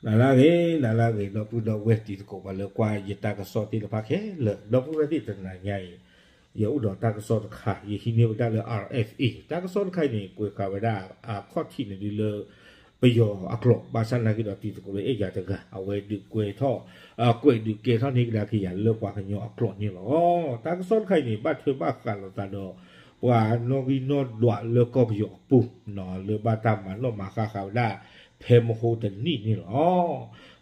နၤလၢအဂ့ၤ နၤလၢအဂ့ၤ ဒီပုၢ်ဒီဝဲၢ်တံၤသကိး ပှၤလၢကွၢ်ယတၢ်ကစီၣ်သ့ၣ်တဖၣ်ခဲလၢာ် ဒီပုၢ်ဝဲၢ်သ့ၣ်တနၤညါအံၤ ယအိၣ်ဒီးတၢ်ကစီၣ်တခါ ယဟံးန့ၢ်ဝဲဒၣ်လၢ R F A တၢ်ကစီၣ်တခါအံၤန့ၣ် ကွဲးဃာ်ဝဲဒၣ်အခီၣ်ထံးန့ၣ်ဒ်လၢ ပယီၤအကျိာ် ဘၣ်ဆၣ်နာ်က့ဒီးတံၤသကိးလၢအဲၣ်ယၤတဂၤ အဝဲဒုးကွဲးထီၣ် ကွဲးဒုးကဲထီၣ်န့ၢ်ကဒါက့ၤယၤလၢပှၤကညီအကျိာ်န့ၣ်လီၤ. တၢ်ကစီၣ်တခါအံၤန့ၣ် ဘၣ်ထွဲဘၣ်ဃးလိာ်သးဒီး ပှၤနီၣ်ဂံၢ်နီၣ်ဒွးလၢကီၢ်ပယီၤအပူၤ လၢဘၣ်တၢ်မၤနီၣ်မၤဃါဃာ်ဝဲဒၣ် ဖဲမဟိတနံၣ်န့ၣ်လီၤ.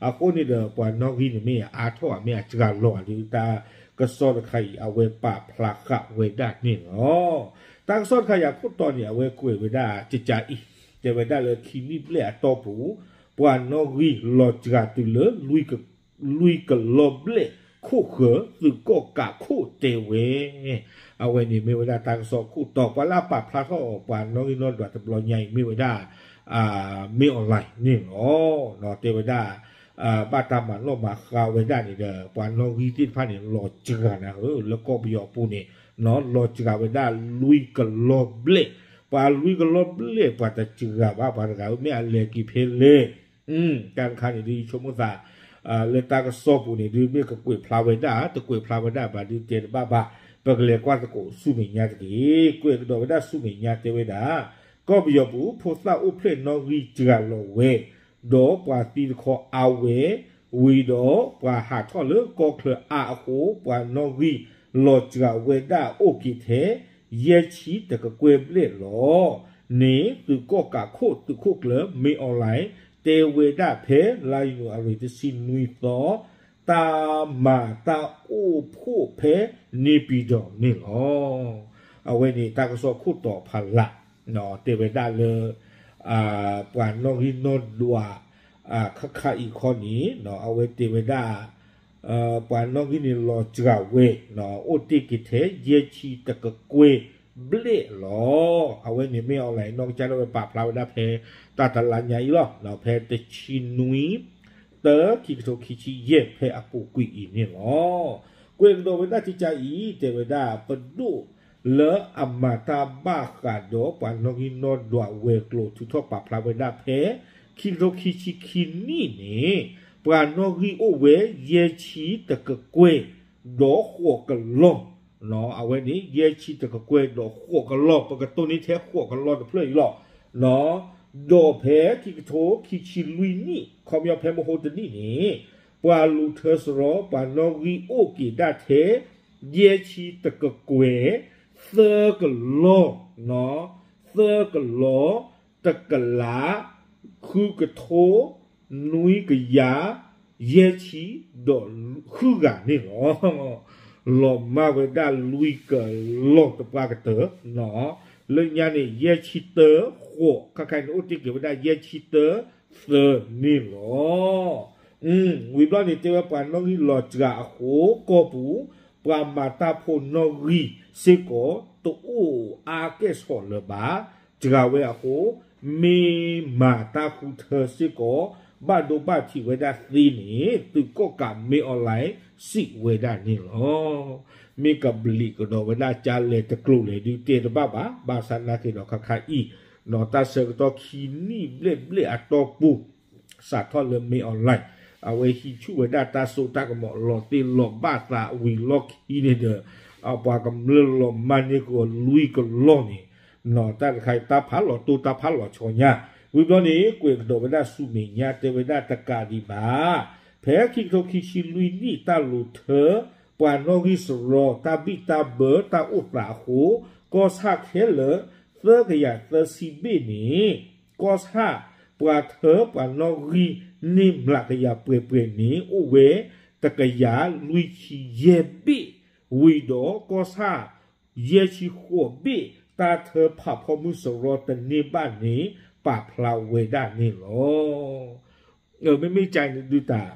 အဃိန့ၣ်ဒီး ပှၤနီၣ်ဂံၢ်န့ၣ်မ့ၢ်အါထီၣ်ဧါ မ့ၢ်အစှၤလီၤဧါ ဒ်တၢ်ကစီၣ်တခါအံၤ အဝဲပာ်ဖျါဃာ်ဝဲဒၣ်န့ၣ်လီၤ. တၢ်ကစီၣ်တခါအံၤအခိၣ်တီန့ၣ် အဝဲကွဲးဝဲဒၣ်ကကအံၤ တဲဝဲဒၣ်လၢခံနံၣ်ဘျဲၣ်အတီၢ်ပူၤ ပှၤနီၣ်ဂံၢ်လီၤစှၤတုၤလၢ လွံၢ်ကလီၤဘျဲၣ်ခိၣ်ဃၢၤ သုးကီၣ်ကးခိၣ်တဲဝဲ အဝဲန့ၣ်မ့ၢ်ဝဲဒၣ်တၢ်ကစီၣ်ခိၣ်တီ ပှၤလၢအပာ်ဖျါထီၣ်အီၤ ပှၤနီၣ်ဂံၢ်နီၣ်ဒွးတဘျီညါအံၤ မ့ၢ်ဝဲဒၣ် မင်းအောင်လှိုင်န့ၣ်လီၤ. တဲဝဲဒၣ် ဘၣ်တၢ်မၤနီၣ်မၤဃါဝဲဒၣ်န့ၣ်ဒီး ပှၤနီၣ်ဂံၢ်သ့ၣ်တဖၣ်န့ၣ် လီၤစှၤနၤဧၢ လၢကီၢ်ပယီၤအပူၤန့ၣ် လီၤစှၤဝဲဒၣ်လွံၢ်ကလီၤဘျဲၣ်, ပှၤလွံၢ်ကလီၤဘျဲၣ် ပှၤတစှၤဘၣ် ပှၤတဂၤဧၢ မ့ၢ်အလဲၤက့ၤဖဲလဲၣ် တၢ်တခါန့ၣ်ဒ်ယဆိကမိၣ်သး လၢတၢ်ကစီၣ်ပူၤန့ၣ် ဒ်မ့ၢ်ကကွဲးဖျါဝဲဒၣ် တကွဲးဖျါဝဲဒၣ်ဘၣ်ဒ်တဲတဘၣ်ဘၣ်, ပကလဲၤကွၢ်သကိးဆူမဲာ်ညါတက့ၢ်. ကွဲးကဒီးဝဲဒၣ်ဆူမဲာ်ညါတဲဝဲဒၣ် ကီၢ်ပယီၤပူၤ ဖိသၣ်အိၣ်ဖျဲၣ်နီၣ်ဂံၢ်စှၤလီၤဝဲ, ဒီးပှၤသံတခီအါဝဲ, ဝံၤဒီးပှၤဟးထီၣ်လၢကီၢ်ချၢအါအဃိ ပှၤနီၣ်ဂံၢ်လီၤစှၤဝဲဒၣ်အိၣ်က့ၤထဲ ယဲၢ်ဆံတကကွဲၢ်ဘျဲၣ်လီၤ. န့ၣ်သုးကီၣ်ကးခိၣ်သုးခိၣ်ကျၢၢ် မင်းအောင်လှိုင် တဲဝဲဒၣ်ဖဲ လါယနူၤအါရံၤတဆံနွံသီ တၢ်မၤတၢ်အိၣ်ဖှိၣ်ဖဲ နေပြည်တော် န့ၣ်လီၤ. အဝဲန့ၣ်တၢ်ကစီၣ်ခိၣ်တီဖးလၢ် တဲဝဲဒၣ်လၢ ပှၤနီၣ်ဂံၢ်နီၣ်ဒွး ခါခါအံၤခီန့ၣ် အဝဲတဲဝဲဒၣ် ပှၤနီၣ်ဂံၢ်န့ၣ်လီၤစှၤဝဲ အိၣ်တ့ၢ်က့ၤထဲ ယဲၢ်ဆံတကကွဲၢ်ဘျဲၣ်လီၤ. အဝဲန့ၣ်မ့ၢ် online နီၢ်ကစၢ်ဒၣ်ဝဲပာ်ဖျါဝဲဒၣ်ဖဲ တၢ်တလါညါအံၤလီၤ. ဖဲတဆံနွံ တၢ ခံကထိခံဆံယဲၢ် ဖဲအပူၤကွံာ်အံၤန့ၣ်လီၤ. ကွဲးကဒီးဝဲဒၣ်ကကအံၤ တဲဝဲဒၣ် ပဒိၣ်လၢအမၤတၢ်ဘၣ်ဃးဒီးပှၤနီၣ်ဂံၢ်နီၣ်ဒွးဝဲၤကျိၤ ထုးထီၣ်ပာ်ဖျါဝဲဒၣ်ဖဲ ခံကထိခံဆံခံနံၣ်န့ၣ် ပှၤနီၣ်ဂံၢ်အိၣ်ဝဲ ယဲၢ်ဆံတကကွဲၢ် ဒီးဃိးကလီၢ် အဝဲန့ၣ် ယဲၢ်ဆံတကကွဲၢ်ဒီးဃိးကလီၢ် ပကတိၢ်န့ၢ်ထဲဃိးကလီၢ်တဖျၢၣ်အံၤလီၤ. ဒီးဖဲခံကထိခံဆံလွံၢ်နံၣ် ခီပညီဖဲမဟိတနံၣ်န့ၣ် ပှၤလူၤထၢစရီ ပှၤနီၣ်ဂံၢ်အိၣ်က့ၤဒၣ်ထဲ ယဲၢ်ဆံတကကွဲၢ် သၢကလီၢ် သၢကလီၢ် တကလး ဃုကထိ နွံကယၤ ယဲၢ်ဆံ ဒီးဃုဂၤန့ၣ်လီၤ. လီၤမၢ်ဝဲဒၣ်လွံၢ်ကလီၢ်တပှၢ်ကတၢၢ် လၢညါန့ၣ် ယဲၢ်ဆံတၢ ဃိး ခါခါအံၤန့ၣ် အိၣ်တ့ၢ်က့ၤဝဲဒၣ် ယဲၢ်ဆံတၢ သၢန့ၣ်လီၤ. ဝံၤဘျီန့ၣ် တဲဝဲပှၤနီၣ်ဂံၢ်လီၤစှၤအဃိ ကီၢ်ပူၤ ပှၤမၤတၢ်ဖိနီၣ်ဂံၢ်စ့ၢ်ကီး တအိၣ်အါကဲၣ်ဆိးလၢၤဘၣ်. စှၤဝဲအဃိ မ့ၢ်မၤတၢ်ဃုထၢစ့ၢ်ကီး ဘၣ်ဒိဘၣ်ထံးဝဲဒၣ်သ့န့ၣ် သုးကီၣ်ကး မင်းအောင်လှိုင် စံးဝဲဒၣ်န့ၣ်လီၤ. မ့ၢ်ကဘျံးကဒီးဝဲဒၣ်ကလဲၤတကျိၤလဲၣ်ဒုးတဲတဘၣ်ဘၣ်, ဘၣ်ဆၣ်နာ်က့ဒီးခါခါအံၤ တၢ်ဆၢကတီၢ်ခံနံၣ်ဘျဲၣ်ဘျဲၣ်အတီၢ်ပူၤ စးထီၣ်လၢ မင်းအောင်လှိုင် အဝဲဟံးဆူၣ်ဝဲဒၣ်တၢ်စိတၢ်ကမီၤ လီၤသ့ၣ်လီၤဘၣ်သးဝံၤလီၢ်ခံန့ၣ်ဒီး ပှၤကမျၢၢ်လီၤမၢ်န့ၢ်ကီးလွံၢ်ကလီၢ်န့ၣ် တၢ်တခါအံၤ တၢ်ဖးလီၤတိၢ်တၢ်ဖးလီၤဆီညါ ဝံၤဘျီန့ၣ် ကွဲးကဒီးဝဲဒၣ်ဆူမဲာ်ညါ တဲဝဲဒၣ်တကးဒံးဘၣ် ဖဲခံကထိခံဆံလွံၢ်နံၣ် တၢ်လူၤထၢ ပှၤနီၣ်ဂံၢ်စရီ တၢ်ဘံၣ်တၢ်ဘၢ တၢ်အိၣ်သးအဃိ ကီၢ်ဆၣ်ခဲလၢာ် သၢကယၤသၢဆံဘ့ၣ်န့ၣ် ကီၢ်ဆၣ် ပှၤထၢပှၤနီၣ်ဂံၢ်န့ၢ်မျးကယၤပှဲၤပှဲၤန့ၣ် အိၣ်ဝဲ တကယၤလွံၢ်ဆံယဲၢ်ဘ့ၣ် ဝံၤဒီးကီၢ်ဆၣ် ယဲၢ်ဆံဃိးဘ့ၣ် တၢ်ထၢဖးဖီမုၢ်စရီတန့ၢ်ဘၣ်န့ၣ် ပာ်ဖျါဝဲဒၣ်န့ၣ်လီၤ. မ့မ့ၢ်ကန့ၣ်ဒုးတၢ်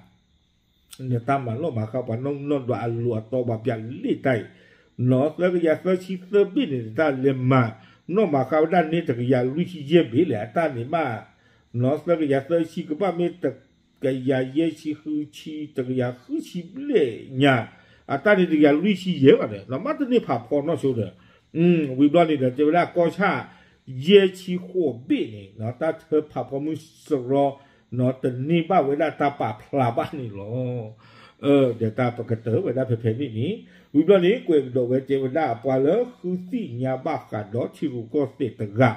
နတၢ်မၤနီၣ်မၤဃါပှၤနီၣ်ဂံၢ်နီၣ်ဒွးအလိၤအသီဘၣ်ပျၢ်လံတၢ်အံၤ နီၢ်သၢကယၤသၢဆံသၢဘ့ၣ်န့ၣ် တၢ်လဲၤမၤနီၣ်မၤဃါဝဲဒၣ်န့ၢ်တကယၤလွံၢ်ဆံယဲၢ်ဘ့ၣ်လဲၣ် အတၢ်န့ၣ်ဘၣ် နီၢ်သၢကယၤသၢဆံကဘၣ်မ့ၢ်တကယၤယဲၢ်ဆံဃုဆံ တကယၤဃုဆံဘျဲၣ်ညါ အတၢ်န့ၣ်တကယၤလွံၢ်ဆံယဲၢ်ဘၣ်ဒီး နီၢ်မ့ၢ်တန့ၢ်ဖးဖီနီၢ်ဆိဒီး ဝံၤဘျီန့ၣ်ဒီး တဲဝဲဒၣ်ကီၢ်ဆၣ် ယဲၢ်ဆံဃိးဘ့ၣ်န့ၣ် တၢ်ထၢဖးဖီမုၢ်စရီ တန့ၢ်ဘၣ်ဝဲဒၣ်တၢ်ပာ်ဖျါဘၣ်န့ၣ်လီၤ. ဒီးတၢ်ပကတၢၢ်ဝဲဒၣ်ဖဲဖဲန့ၣ်န့ၣ် ဝံၤဘျီန့ၣ် ကွဲးကဒီးဝဲတဲဝဲဒၣ် ပှၤလၢဃုသ့ၣ်ညါဘၣ်ဃးဒီးထံရူၢ်ကီၢ်သဲးတဂၤ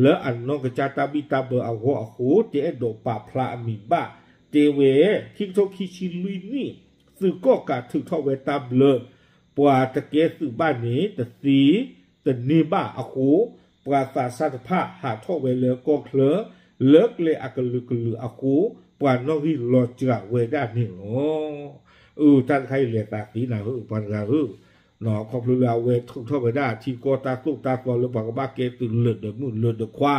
လၢအနီၢ်ကစၢ်တၢ်ဘံၣ်တၢ်ဘၢအဂီၢ်အဃိ တအဲၣ်ဒိးပာ်ဖျါအမံၤဘၣ် တဲဝဲ ခံကထိခံဆံလွံၢ်နံၣ် သုးကီၣ်ကးထုးထီၣ်ဝဲတၢ်ဘျၢ ပှၤတကဲသုးဘၣ်န့ၣ် တသ့တန့ၢ်ဘၣ်အဃိ ပှၤသးစၢ်တဖၣ်ဟးထီၣ်ဝဲလၢကီၢ်ချၢ လၢကျဲအကလုာ်ကလုာ်အဃိ ပှၤနီၣ်ဂံၢ်လီၤစှၤဝဲဒၣ်န့ၣ်လီၤ. အၢ တၢ်တခါအံၤလဲၤသးသ့နၤဧၢ ပှၤတဂၤဧၢ, ခီဖျိလၢအဝဲထုးထီၣ်ဝဲဒၣ်ထံကီၢ်တၢ်သိၣ်တၢ်သီလၢပှၤကဘၣ်ကဲသုးလၢာ်ဒီးမုၣ်လၢာ်ဒီးခွါ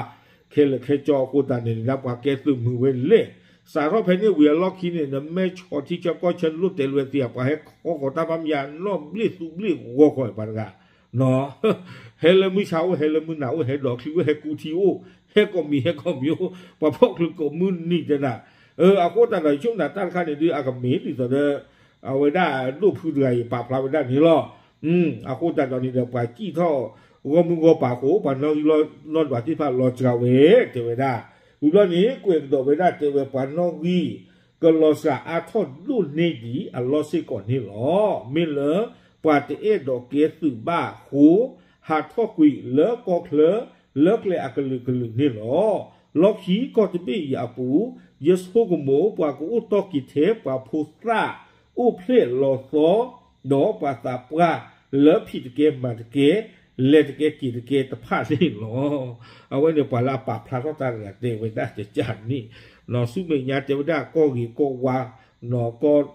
ခဲလၢာ်ခဲဆ့အဃိသတးန့ၣ် ဒၣ်ပှၤကဲသုးမုာ်ဝဲလဲၣ်, စးထီၣ်ဖဲန့ၣ်ဝံၤအလီၢ်ခံန့ၣ် နမဲဆီၣ်ထံဆၢကီၢ်ဆၢနလိၣ်တဲာ်လွဲသ့ ပှၤဟဲခီဃီၤတၢ်ဘၣ်မယၤနီၢ်ဘျ့ၣ်သူဘျ့ၣ်ဂီၤဃီၤပှၤတဂၤ ဟဲလၢမုၢ်ဆါအိၣ် ဟဲလၢမုၢ်နၤအိၣ် ဟဲဒိးချံအိၣ် ဟဲကူထံအိၣ် ဟဲကိးမံၤဟဲကိးမံၤအိၣ် ပှၤဖီၣ်ချုးကိးမုၢ်နံၤတဲဒၣ်, အဃိသတးဒီး ယဆိကမိၣ်တၢ်တခါန့ၣ်ဒုး အကမ့ၢ်ဒ်သိးဒီး အဝဲဒၣ်ဒိၣ်ဖုတဂၤအံၤပာ်ဖျါဝဲဒၣ်န့ၣ်လီၤ. အဃိသတးဒီးန့ၣ်ဒီး ပှၤစံၣ်ထီၣ်ဂီၢ်မုၢ်ဂီၢ်ပၤအဃိ ပှၤနီၣ်ဂံၢ်နီၢ်ဒွးသ့ၣ်တဖၣ်လီၤစှၤဝဲ တဲဝဲဒၣ်, ဝံၤဘျီန့ၣ် ကွဲးကဒီးဝဲဒၣ်တဲဝဲ ပှၤနီၣ်ဂံၢ် ကလီၤစှၤအါထီၣ်ဒိၣ်န့ၢ်ဒံးအလီၢ်စ့ၢ်ကီးန့ၣ်လီၤ. မ့ၢ်လၢ ပှၤတအဲၣ်ဒိးကဲသုးဘၣ်အဃိ ဟးထီၣ်ကွံာ်လၢကီၢ်ချၢ လၢကျဲအကလုာ်ကလုာ်န့ၣ်လီၤ. လီၢ်ခံကီၢ်တဘ့ၣ်အံၤအပူၤ ယဆိကမိၣ် ပှၤကအိၣ်တီၢ်က့ၤထဲပှၤဖိသၣ် အိၣ်ဖျဲၣ်လီၤသီ ဒီးပှၤသးပှၢ်လၢဖံးတကဲမၤတကဲ လဲၤတကဲက့ၤတကဲတဖၣ်န့ၣ်လီၤ. အဝဲန့ၣ်ပှၤလၢအပာ်ဖျါထီၣ်တၢ်တဂၤတဲဝဲဒၣ်ကကၢ်န့ၣ်, ဆူမဲာ်ညါတဲဝဲဒၣ်ကီၢ်ဂ့ၤကီၢ်ဝါ ကီၢ်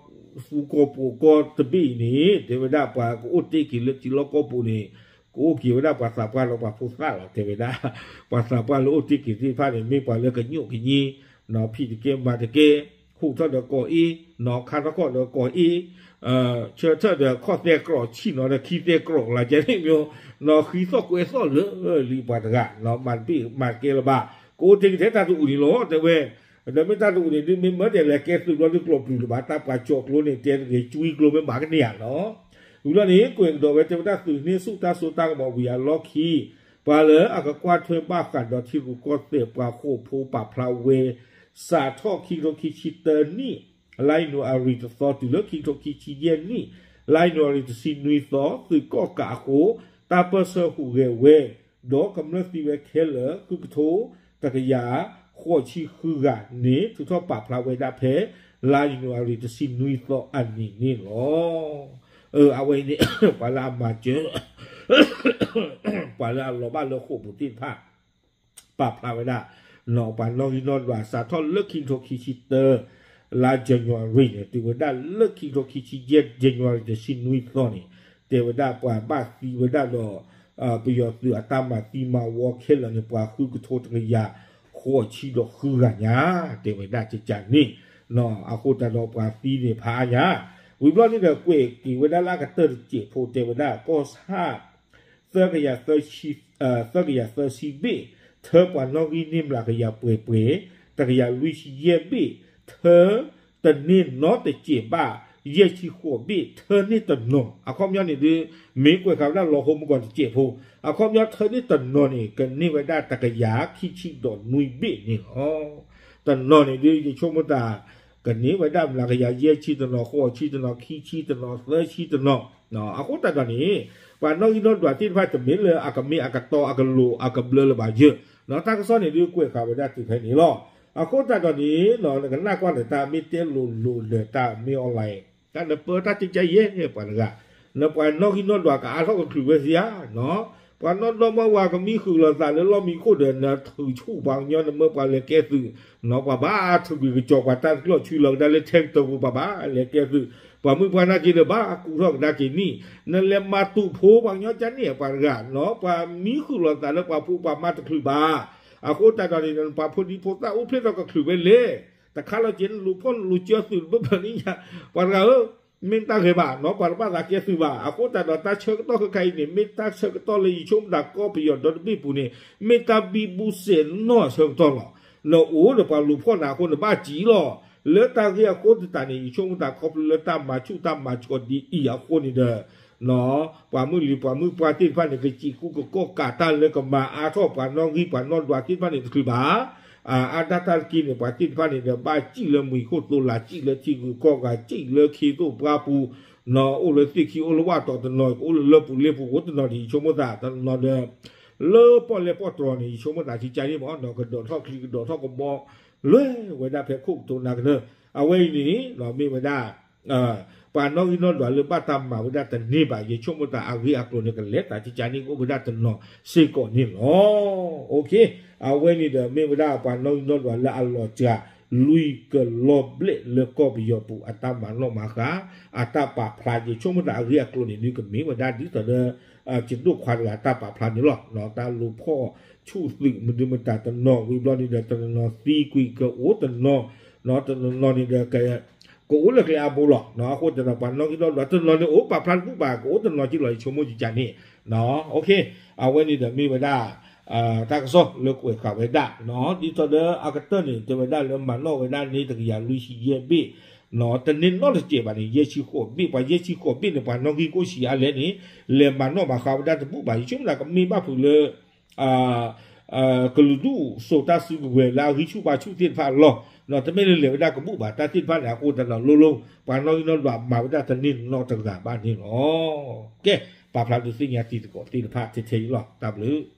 သူကီၢ်ပိာ်ကီၢ်တဘ့ၣ်အံၤန့ၣ် တဲဝဲဒၣ်ပှၤကအိၣ်တ့ၢ်က့ၤလၢထံလီၢ်ကီၢ်ပူၤန့ၣ် ကအိၣ်က့ၤဝဲဒၣ်ပှၤသးပှၢ်လၢပှၤဖိသၣ်လီၤ တဲဝဲဒၣ်, ပှၤသးပှၢ်လၢအိၣ်တ့ၢ်က့ၤသ့ၣ်တဖၣ်န့ၣ် မ့ၢ်ပှၤလၢကညိၣ်ကည့ ဖံးတကဲမၤတကဲ, ဟူးထီၣ်ဒီးကီၢ်အ့, ခါထီၣ်ခီၣ်ဒီးကီၢ်အ့, ဆၢထၢၣ်ဒီးခီၣ်သဲးကြီးဆံၣ်နီၤဒီးခံသဲးကြီးလၢကဲန့ၣ်မ့ၢ်, ဃံသီၣ်ကွဲးသီၣ်လၢလံပှၤတဂၤ မၤတဘ့ၣ်မၤတကဲလၢၤဘၣ်, ကအိၣ်တ့ၢ်က့ၤထဲတၢ်တအိၣ်န့ၣ်လီၤ တဲဝဲ, ဒီးမ့ၢ်တၢ်တအိၣ်န့ၣ်ဒုး မ့ၢ်မၢတဲလဲၤကဲသုးဘျီဒုးကျိးပျုၤလၢၤဘၣ် တၢ်ပှၤကၠီၤကျိန့ၣ် တဲတဂ့ၤ ကွံကျိမ့ၢ်မၤကန့ၢ်ဧါနီၤ ဝံၤလီၤန့ၣ် ကွဲးကဒီးဝဲတဲဝဲဒၣ်သုးန့ၢ်ဆူၣ်တၢ်စိတၢ်ကမီၤဝံၤအလီၢ်ခံ, ပှၤလၢအကကွၢ်ထွဲဘၣ်ဃးဒီးထံရူၢ်ကီၢ်သဲးပှၤဃိာ်ဖိပာ်ဖျါဝဲ, စးထီၣ်ခံကထိခံဆံတၢနံၣ် လါယနူၤအါရံၤတသီတုၤလၢခံကထိခံဆံယဲၢ်နံၣ် လါယနူၤအါရံၤတဆံနွံသီ သုးကီၣ်ကးအဃိ တၢ်ပၢၢ်ဆၢဟူးဂဲၤဝဲ ဒီးကမျၢၢ်သံဝဲခဲလၢာ် ဃုကထိတကယၤ ဃိးဆံဃုဂၤန့ၣ် ထုးထီၣ်ပာ်ဖျါဝဲဒၣ်ဖဲ လါယနူၤအါရံၤတဆံနွံသီအနံၤန့ၣ်လီၤ. အဝဲအံၤန့ၣ် ပှၤလၢအမၤစၢၤ ပှၤလၢအလီၤဘၣ်လၢဃိာ်ပူၤသ့ၣ်တဖၣ် ပာ်ဖျါဝဲဒၣ် ပှၤနီၣ်ဂံၢ်နီၣ်ဒွးစးထီၣ်လၢခံကထိခံဆံတၢ လါ January န့ၣ် တုၤဝဲဒၣ်လၢခံကထိခံဆံယဲၢ် January တဆံနွံသီန့ၣ် တဲဝဲဒၣ်ပှၤဘၣ်သံဝဲဒၣ်ဒီး ပယီၤသုးအတၢ်မၤသံမၤဝီခဲလၢာ်န့ၣ် ပှၤဃုကထိတကယၤ ဃိးဆံဒီးဃုဂၤညါ တဲဝဲဒၣ်ကကန့ၣ် အဃိသတးဒီးပှၤသံန့ၣ်ဖးအါညါ ဝံၤဘျီန့ၣ်ဒီးကွဲးက့ၤဝဲဒၣ်လၢအကတၢၢ်တစဲးဖိတဲဝဲဒၣ် ကီၢ်ဆၣ် သၢကယၤသၢဆံ သၢကယၤသၢဆံဘ့ၣ် ထၢပှၤနီၣ်ဂံၢ်န့ၢ်မျးကယၤပှဲၤပှဲၤ တကယၤလွံၢ်ဆံယဲၢ်ဘ့ၣ် ထၢတန့ၢ်နီတစဲးဘၣ် ယဲၢ်ဆံဃိးဘ့ၣ် ထၢန့ၢ်တနီၤ အခီပညီန့ၣ်ဒုး မ့ၢ်ကွဲးဃာ်ဝဲဒၣ်လီၤဟိမုၢ်ကီၢ်တစဲးဖိ အခီပညီထၢန့ၢ်တနီၤန့ၣ် ကန့ၢ်ဝဲဒၣ်တကယၤခံဆံဒီးနွံဘ့ၣ်န့ၣ်လီၤ. တနီၤန့ၣ်ဒုး ယဆိကမိၣ်တၢ် ကန့ၢ်ဝဲဒၣ်မျးကယၤယဲၢ်ဆံတနီၤ ဃိးဆံတနီၤ ခံဆံတနီၤ သၢဆံတနီၤ အဃိသတးဒီးန့ၣ် ပှၤနီၣ်ဂံၢ်နီၣ်ဒွးသ့ၣ်တဖၣ်တမ့ၢ်လၢအကမ့ၢ်အကတီအကလိၤအကဘျၢလၢၤဘၣ်ယၢ် တၢ်ကစီၣ်န့ၣ်ဒုးကွဲးဃာ်ဝဲဒၣ်တုၤဖဲန့ၣ်လီၤ. အဃိသတးဒီးန့ၣ် နကနၣ်ကွၢ်လၢတၢ်မ့ၢ်တဲလိၤလိၤလၢတၢ်မ့ၢ် online တၢ်နပၢတၢ်ကကဲယဲၢ်ပှၤတဂၤ နပှၤနီၣ်ဂံၢ်နီၣ်ဒွးကအါထီၣ်ကချုးဝဲစ့ဧါ ပှၤနီၢ်ဒီမါဝၤကမံဃုာ်လိာ်သးလၢလီၢ်မံခိၣ်ဒီး နထုးဆူၣ်ပှၤကညီနမၢပှၤလဲၤကဲသုး ပှၤဘၣ်ထုးကွံာ်ကစီၤပှၤတၢ်တကျီၢ်ဆူလီၤကဒါလၢ TikTok ပူၤ ပှၤဘၣ်လဲၤကဲသုး ပှၤမုၣ်ပှၤနၢ်က့ဒီးဘၣ်ကူထီၣ်ကဒါက့ၤနံၣ် နလဲၤမၤတူာ်ဖိပှၤကညီကန့ၣ်ပှၤတဂၤ ပှၤမံဃုာ်လိာ်သးလၢပှၤဖိပှၤမါတချုးဘၣ် အဃိသတးဒီးန့ၣ် နပှၤဖိဒံဖိသၣ်အိၣ်ဖျဲၣ်ထီၣ်ကချုးဝဲလဲၣ် တခါလီၤက့ၤနလူၤဖီၣ်နလူၤကၢသုးတဘၢၣ်ဘၢၣ်န့ၣ်ညါ ပှၤတဂၤဧၢ မ့ၢ်တၢ်ဂ့ၤဘၣ်နီၤ ပှၤတဘၣ်သးကဲသုးဘၣ် အဃိသတးဒီးတၢ်ဆၢကတီၢ်ခဲခါအံၤန့ၣ် မ့ၢ်တၢ်ဆၢကတီၢ်လၢယဆိကမိၣ်တၢ်ကီၢ်ပယီၤဒီတဘ့ၣ်ပူၤန့ၣ် မ့ၢ်တၢ်ဘံဘူစဲးနီၢ်ဆၢကတီၢ်လီၤ. နအိၣ်ဒီးပှၤလူၤဖီၣ်နၤအဃိ နဘၣ်စံၣ်လီၤ. လၢတၢ်ဂ့ၢ်အဃိသတးန့ၣ် ယဆိကမိၣ်တၢ်ခီဖျိလၢတၢ်မၤဆူၣ်တၢ်မၤဆှီဒ်အံၤအဃိန့ၣ်ဒီး ပှၤမုၢ်လံၤပှၤမုၢ်ပှၢ်သ့ၣ်တဖၣ်န့ၣ် ကစံးကူကကီၢ်ကးတၢ်လၢကမၤအါထီၣ်ပှၤနီၣ်ဂံၢ်ပှၤနီၣ်ဒွးသ့ၣ်တဖၣ်န့ၣ်တချုးဘၣ်. အါဒၣ်တၢ်တက့ၢ်န့ၣ် ပှၤသ့ၣ်တဖၣ်န့ၣ်ဒီး ဘၣ်စံၣ်လၢမှံၤခိၣ်သိလး စံၣ်လၢထံဂုၤကီၢ်ဂၤ စံၣ်လၢခ့သိၣ်ပှၢ်ပူၤ, အိၣ်လၢသ့ၣ်ခံအိၣ်လၢဝၣ်တီၤတနီၤ ကအိၣ်လၢလၢပူၤလ့ပူၤ အိၣ်တနီၤဒီး ယဆိကမိၣ်သးတနီၤဒီး လၢပီၣ်လဲၣ်ပီၣ်တြီၤန့ၣ် ယဆိကမိၣ်သးထံကါန့ၣ်မ့ၢ် ကဒိးထီၣ်ချံကဒိးထီၣ်ကဘီ လွဲဝဲဒၣ်ဖဲခိၣ်ကတိၤနၤကတၢၢ် အဝဲအံၤန့ၣ် မ့ၢ်ဝဲဒၣ် ပှၤနီၣ်ဂံၢ်နီၣ်ဒွးလၢဘၣ်တၢ်မၤဝဲဒၣ်တန့ၢ်ဘၣ် ယဆိကမိၣ်သးအဂ့ၢ်အကျိၤန့ၣ် ကလဲၤသးထံကါန့ၣ် ကအိၣ်ဝဲဒၣ်တနီၤစ့ၢ်ကီးန့ၣ်လီၤ. အဝဲန့ၣ်ဒီးမ့ၢ်ဝဲဒၣ်ပှၤနီၣ်ဂံၢ်နီၣ်ဒွးလၢအလီၤစှၤ လွံၢ်ကလီၤဘျဲၣ်လၢကီၢ်ပယီၤပူၤ အတၢ်မၤနီၣ်မၤဃါ အတၢ်ပာ်ဖျါ ယဆိကမိၣ်သးအဂ့ၢ်အကျိၤန့ၣ် ဒုးကမ့ၢ်ဝဲဒၣ်ဒ်သိးဒီး ကဒိၣ်ခွါတဂၤတၢ်ပာ်ဖျါန့ၣ်လီၤ. တၢ်လူၤဖီၣ်ဆူၣ်သုးမဒုမတၤတနီၤ ဝံၤဘျီန့ၣ်ဒီး တနီၤနီၤသံကွံာ်ကအိၣ်တနီၤ တနီၤနီၤန့ၣ်ဒီး ကအိၣ်လၢကျဲအါဘိလီၤ. အဃိသတးဒီး ပှၤနီၣ်ဂံၢ်နီၣ်ဒွး တနီၤန့ၣ်အိၣ်ပာ်ဖျါတ ဘူၣ်ဘၣ် ကအိၣ်တနီၤက့လီၤ ယဆိကမိၣ်ယကန့ၣ် အဝဲန့ၣ်ဒီးမ့ၢ်ဝဲဒၣ် တၢ်ကစီၣ်လၢကွဲးဃာ်ဝဲဒၣ် ဒ်သိးဒီးအကတၢၢ်န့ၣ် တဲဝဲဒၣ်လၢမၤနီၣ်ဝဲဒၣ်န့ၣ်တကယၤလွံၢ်ဆံယဲၢ်ဘ့ၣ် တန့ၢ်နီတစဲးဘၣ်န့ၣ် ယဲၢ်ဆံဃိးဘ့ၣ် ပှၤယဲၢ်ဆံဃိးဘ့ၣ်န့ၣ် ပှၤနီၣ်ဂံၢ်ကအိၣ်ဆံးအါလဲၣ်န့ၣ် လဲၤမၤနီၣ်မၤဃါဝဲဒၣ်တဘူၣ်ဘၣ် ယဆိကမိၣ်သးကမ့ၢ်ဘၣ်ဖုးလၢ ကလုာ်ဒူၣ်စိာ်တၢ်စုကဝဲၤလၢအဂံၢ်ဆူၣ်ဘါဆူၣ်သ့ၣ်တဖၣ်အလီၢ် တမ့ၢ်လၢလဲၤဝဲဒၣ်ကဘူၣ်ဘၣ် တၢ်သ့ၣ်တဖၣ်န့ၣ် အဃိသတးဒီးလိၤလိၤ ပှၤနီၣ်ဂံၢ်နီၣ်ဒွးမၤဝဲဒၣ်တန့ၢ်နီတဂၤဘၣ်န့ၣ်လီၤ. ကဲ ပာ်ဖျါဒုးသ့ၣ်ညါတံၤသကိးသ့ၣ်တဖၣ်ထဲထဲအံၤလီၤ. တၢ်ဘျုး